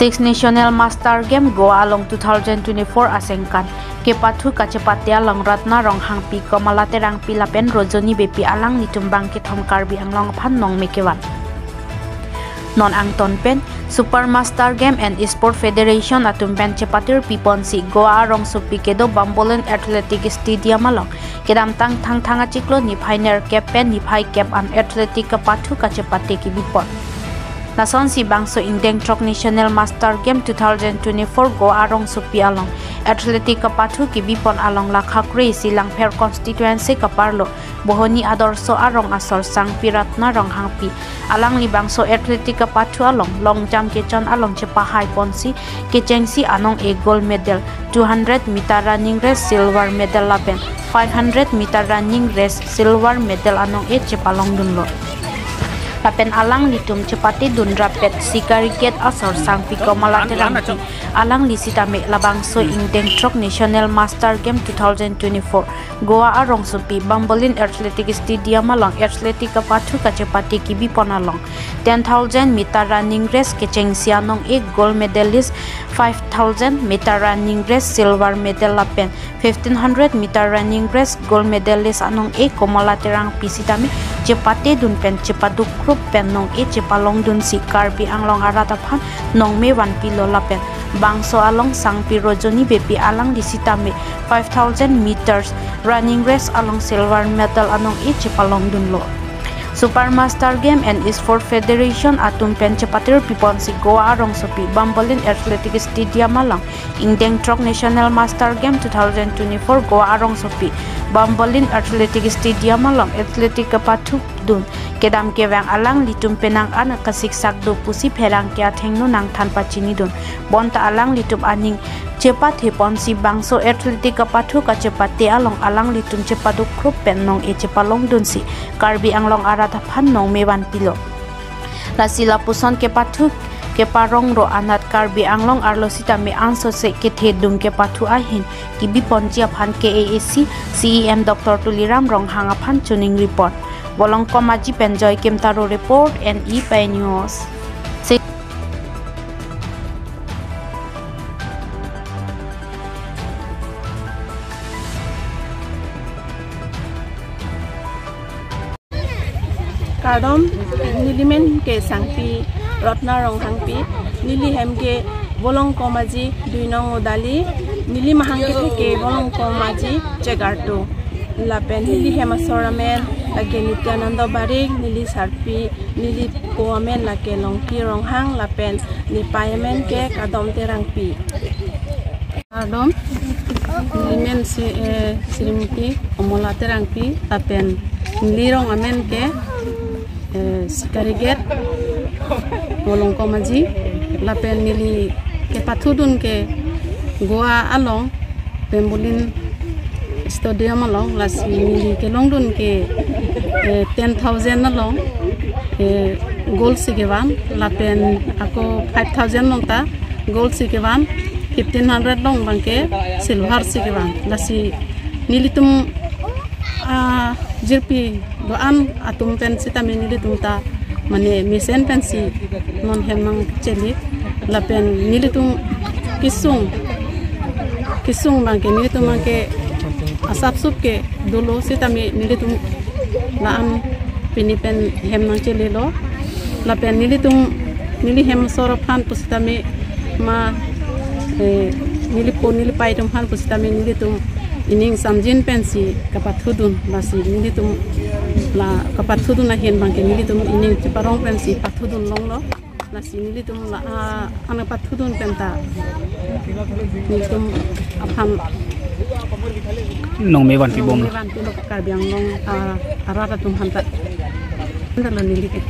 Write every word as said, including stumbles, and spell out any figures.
Six National Master Game Goa along two thousand twenty-four asengkan kepathu kachepate along Ratna Ronghangpi, Komala Terangpi lapen Rojoni Beypi alanglitum bang kethom Karbi Anglong aphan nongme kevan. Non angton pen Super Master Game and Sport Federation atum pen chepatir piponsi Goa arongsopi kedo Bambolin Athletic Stadium along kedamtang Thangthang achiklo niphai nerkep pen niphai kep an athletic kapathu kachepate kebipon. Lasonsi bangso ingdeng throk National Master Game two thousand twenty-four Goa arongsopi along athletic kapathu kebipon along lakha kre isi Langpher constituency kaparlo Bohoni Adorsho arong asor sangpi Ratna Ronghangpi alangli bangso athletic kapathu along long jump kechon along chepahai ponsi kechengsi anong-e gold medal, two hundred meter running race silver medal lapen five hundred meter running race silver medal anong-e chepalongdunlo. Lapen alanglitum chepatedun rapet Sikari Gate asor sangpi Komala Terangpi alangli sitame labangso ingdeng throk National Master Game two thousand twenty-four Goa arongsopi Bambolin Athletic Stadium along athletic kapathu kachepate kebipon along ten thousand meter running race kechengsi anong-e gold medalist, five thousand meter running race silver medal lapen fifteen hundred meter running race gold medalist anong-e Komala Terangpi sitame chepatedun pen chepadukrup pen nong-e chepalongdunsi Karbi Anglong arat aphan nongme vanpilo lapen bangso along sangpi Rojoni Beypi alangli sitame five thousand meters running race along silver medal anong-e chepalongdunlo. Super Master Game and Sport Federation atum pen chepatir piponsi Goa arongsopi Bambolin Athletic Stadium along ingdeng throk National Master Game two thousand twenty-four Goa arongsopi Bambolin Athletic Stadium along athletic kapathu dun kedam kevang alanglitum penang an kasiksak do pusi pherangke athengno nangthan pachinidun. Bonta alanglitum aning chepathe ponsi bangso athletic kapathu kachepate along alanglitum chepadukrup pen nong-e chepalongdunsi Karbi Anglong arat aphan nongme vanpilo. Lasi lapuson kepathu keparong ro anat Karbi Anglong arlo sitame ansose kethedung kepathu ahin kebiponji aphan K A A C C E M Doctor Tuliram Ronghang aphan chuning report. Volongkom Aji pen Joy Kimtaro report, N E Pi News. Kardom, neli men ke sangpi Ratna Ronghangpi, neli hem ke Volongkom Aji, Duinong Odali, neli mahang kethe ke Volongkom Aji Chegartu. Lapen neli hem asor amen lake Nityananda Barik, neli sarpi, neli po amen lake Longki Ronghang, lapen nepei amen ke Kadom Terangpi. Kardom, neli men si, eh, Srimati Komala Terangpi, lapen neli rong amen ke, eh, Sikari Gate, Volongkom Aji, lapen neli kepathudun ke Goa along, Bambolin Stadium along, lasi neli kelongdun ke, eh, ten thousand along, eh, gold si kevan, lapen ako five thousand along ta gold si kevan, fifteen hundred along abang ke silver si kevan. Lasi nelitum, ah, jirpi do-an atum pen sitame nelitum ta mane mesen pensi non hem nangchele, lapen nelitum kesung, kesung abang ke nelitum abang ke asapsup ke dolo sitame nelitum la-an pini pen hem nangchelelo. Lapen nelitum, neli hem asor aphan pusitame ma, eh, neli po neli pei atum aphan pusitame nelitum ining samjin pensi kapathudun, lasi nelitum la kapathudun ahin abang ke nelitum ining cheparong pensi pathudun longlo. Lasi nelitum la, ah, ana pathudun pen ta nelitum aphan nongme vanpi bom. Nongme vanpilo Karbi Anglong, ah, arat atum aphan ta. Anta lo neli ke.